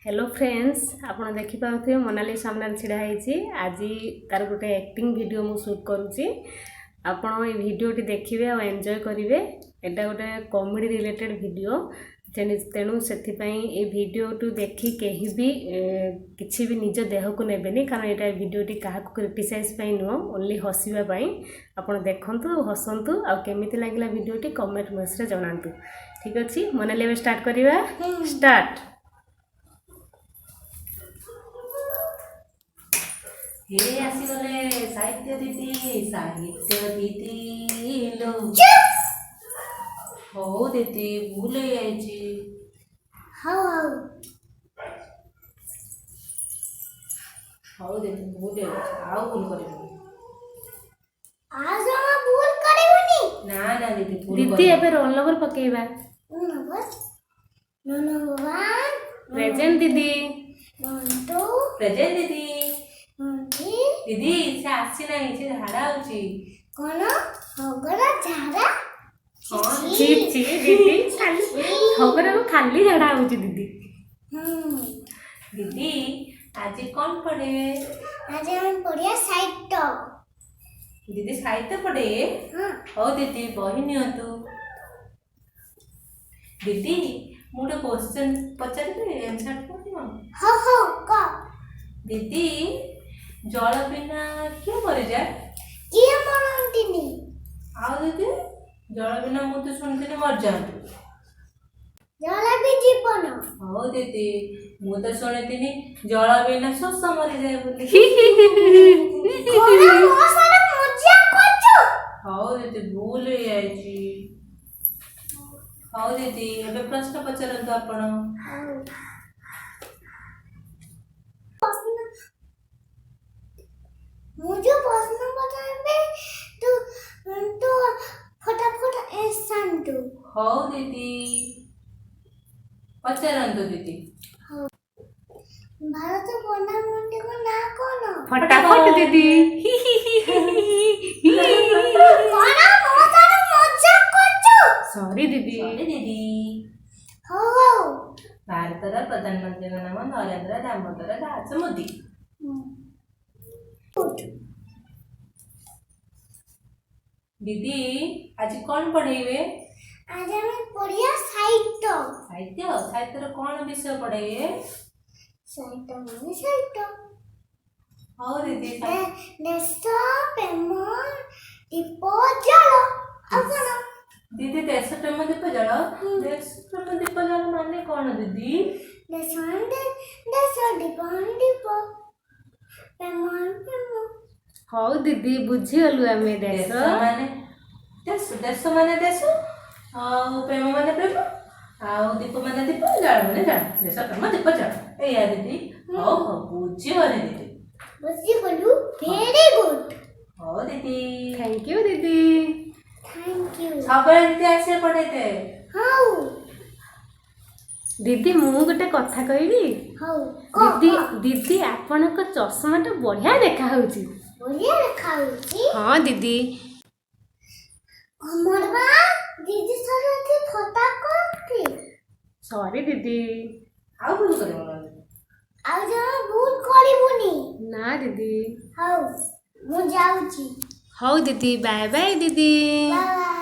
Hello friends, ଆପଣ ଦେଖିପାରୁଥିବେ ମୋନାଲି ସାମ୍ନାରେ ଛିଡ଼ା ହେଇଛି। ଆଜି ତାର ଗୋଟେ ଆକ୍ଟିଂ ଭିଡ଼ିଓ ମୁଁ ସୁଟ୍ କରୁଛି। ଆପଣ ଏଇ ଭିଡ଼ିଓଟି ଦେଖିବେ ଆଉ ଏନ୍ଜୟ କରିବେ। ଏଇଟା ଗୋଟେ କମେଡ଼ି ରିଲେଟେଡ଼୍ ଭିଡ଼ିଓ, ତେଣୁ ସେଥିପାଇଁ ଏଇ ଭିଡ଼ିଓଟି ଦେଖି କେହି ବି କିଛି ବି ନିଜ ଦେହକୁ ନେବେନି, କାରଣ ଏଇଟା ଭିଡ଼ିଓଟି କାହାକୁ କ୍ରିଟିସାଇଜ୍ ପାଇଁ ନୁହଁ, ଓନ୍ଲି ହସିବା ପାଇଁ। ଆପଣ ଦେଖନ୍ତୁ ଆଉ ହସନ୍ତୁ, ଆଉ କେମିତି ଲାଗିଲା ଭିଡ଼ିଓଟି କମେଣ୍ଟ ବକ୍ସରେ ଜଣାନ୍ତୁ। ଠିକ୍ ଅଛି ମୋନାଲି, ଏବେ ଷ୍ଟାର୍ଟ କରିବା। ଷ୍ଟାର୍ଟ। ହେ, ଆସିଗଲେ ସାହିତ୍ୟ ଦିଦି, ସାହିତ୍ୟ ଦିଦି ଲୋ। ହଉ ଦିଦି, ଭୁଲ ହେଇଯାଇଛି। ହଉ ହଉ। ହଉ ଦିଦି, ଭୁଲ ହେଇଯାଇଛି, ଆଉ ଭୁଲ କରିବିନି। ଆଉ ଜମା ଭୁଲ କରିବୁନି। ନା ନା ଦିଦି, ଭୁଲ ଦିଦି, କରିବିନି। ଏବେ ରୋଲ୍ ନମ୍ବର ପକେଇବା। Number number 1। ପ୍ରେଜେଣ୍ଟ ଦିଦି। ନମ୍ବର 2। ପ୍ରେଜେଣ୍ଟ ଦିଦି। ନମ୍ବର 3। ଦିଦି, ସେ ଆସିନାହିଁ, ସେ ଝାଡା ହଉଛି। କଣ ହଗରା ଝାଡା? ହଁ। ଛି ଛି ଦିଦି, ଖାଲି ଠଗରାକୁ ଖାଲି ଝାଡ଼ା ହଉଛି ଦିଦି। ହୁଁ। ଦିଦି, ଆଜି କଣ ପଢେଇବେ? ଆଜି ଆମେ ପଢିବା ସାହିତ୍ୟ। ଦିଦି, ସାହିତ୍ୟ ପଢେଇବେ? ହଁ। ହଉ ଦିଦି, ବହି ନିଅନ୍ତୁ। ଦିଦି, ମୁଁ ଗୋଟେ କ୍ୱେଶ୍ଚନ୍ ପଚାରିବି, ଆନ୍ସର୍ କରିବ? ହଉ ହଉ, କହ। ଦିଦି, ଜଳ ବିନା କିଏ ମରିଯାଏ? କିଏ ମରନ୍ତିନି। ଆଉ ଦିଦି, ଜଳ ବିନା ମୁଁ ତ ଶୁଣିଥିଲି ମରିଯାଆନ୍ତି। ଜଳ ବି ଜୀବନ। ହଉ ଦିଦି, ମୁଁ ତ ଶୁଣିଥିଲି ଜଳ ବିନା ଶୋଷ ମରିଯାଏ ବୋଲି। କଣ ମୋ ସାରା ମଜା କରୁଛୁ? ହଉ ଦିଦି, ଭୁଲ ହେଇଯାଇଛି। ହଉ ଦିଦି, ଏବେ ପ୍ରଶ୍ନ ପଚାରନ୍ତୁ ଆପଣ। ହଉ, ପ୍ରଶ୍ନ, ମୁଁ ଯୋଉ ପ୍ରଶ୍ନ ପଚାରିବି, ତୁ ତୁ ଫଟାଫଟ ଆନ୍ସର ଦୁ। ହଉ ଦିଦି, ପଚାରନ୍ତୁ ଦିଦି। ଭାରତ ପ୍ରଧାନମନ୍ତ୍ରୀଙ୍କ ନାଁ କଣ? ଫଟାଫଟ ଦିଦି। କଣ ମୋ ସାରା ମଜା କରୁଛୁ? ସରି ଦିଦି। ସରି ଦିଦି। ହଉ ହଉ। ଭାରତର ପ୍ରଧାନମନ୍ତ୍ରୀଙ୍କ ନାମ ନରେନ୍ଦ୍ର ଦାମୋଦର ଦାସ ମୋଦି। ଗୁଡ୍। ଦିଦି, ଆଜି କଣ ପଢେଇବେ? ଆଜି ଆମେ ପଢିବା ସାହିତ୍ୟ। ସାହିତ୍ୟ? ସାହିତ୍ୟର କଣ ବିଷୟ ପଢେଇବେ? ସାହିତ୍ୟ ମାନେ ସାହିତ୍ୟ। ହଉ ଦିଦି। ଦେଶ ପ୍ରେମ ଦୀପ ଜଳ, ଆଉ କଣ? ଦିଦି, ଦେଶ ପ୍ରେମ ଦୀପ ଜଳ। ଦେଶ ପ୍ରେମ ଦୀପ ଜଳ ମାନେ କଣ ଦିଦି? ଦେଶ ଦେଶ, ଦୀପ ଦୀପ, ପ୍ରେମ ପ୍ରେମ। ହଉ ଦିଦି, ବୁଝିଗଲୁ ଆମେ। ଦେଶ ଦେଶ ମାନେ ଦେଶ, ଦେଶ ମାନେ ଦେଶ, ଆଉ ପ୍ରେମ ମାନେ ପ୍ରେମ, ଆଉ ଦୀପ ମାନେ ଦୀପ, ଜଳ ମାନେ ଜଳ। ଦେଶ ପ୍ରେମ ଦୀପ ଜଳ, ଏଇଆ ଦିଦି। ହଉ ହଉ, ବୁଝିଗଲି ଦିଦି। ବୁଝିଗଲୁ, ଭେରି ଗୁଡ୍। ହଉ ଦିଦି। Thank you ଦିଦି। Thank you. ସବୁବେଳେ ଦିଦି ଆସିବେ ପଢେଇତେ। ହଉ। ଦିଦି, ମୁଁ ଗୋଟେ କଥା କହିବି? ହଉ, କହ। ଦିଦି, ଦିଦି, ଆପଣଙ୍କ ଚଷମାଟା ବଢ଼ିଆ ଦେଖା ହଉଛି। ବଢିଆ ଦେଖାଯାଉଛି? ହଁ ଦିଦି। ଆମର ବା ଦିଦି ସରନ୍ତି ଫଟା କରନ୍ତି। ସରି ଦିଦି। ଆଉ ଭୁଲ କରିବ? ଆଉ ଜମା ଭୁଲ କରିବୁନି। ନା ଦିଦି। ହଉ, ମୁଁ ଯାଉଛି। ହଉ ଦିଦି, ବାଏ ବାଏ ଦିଦି। ବାଏ।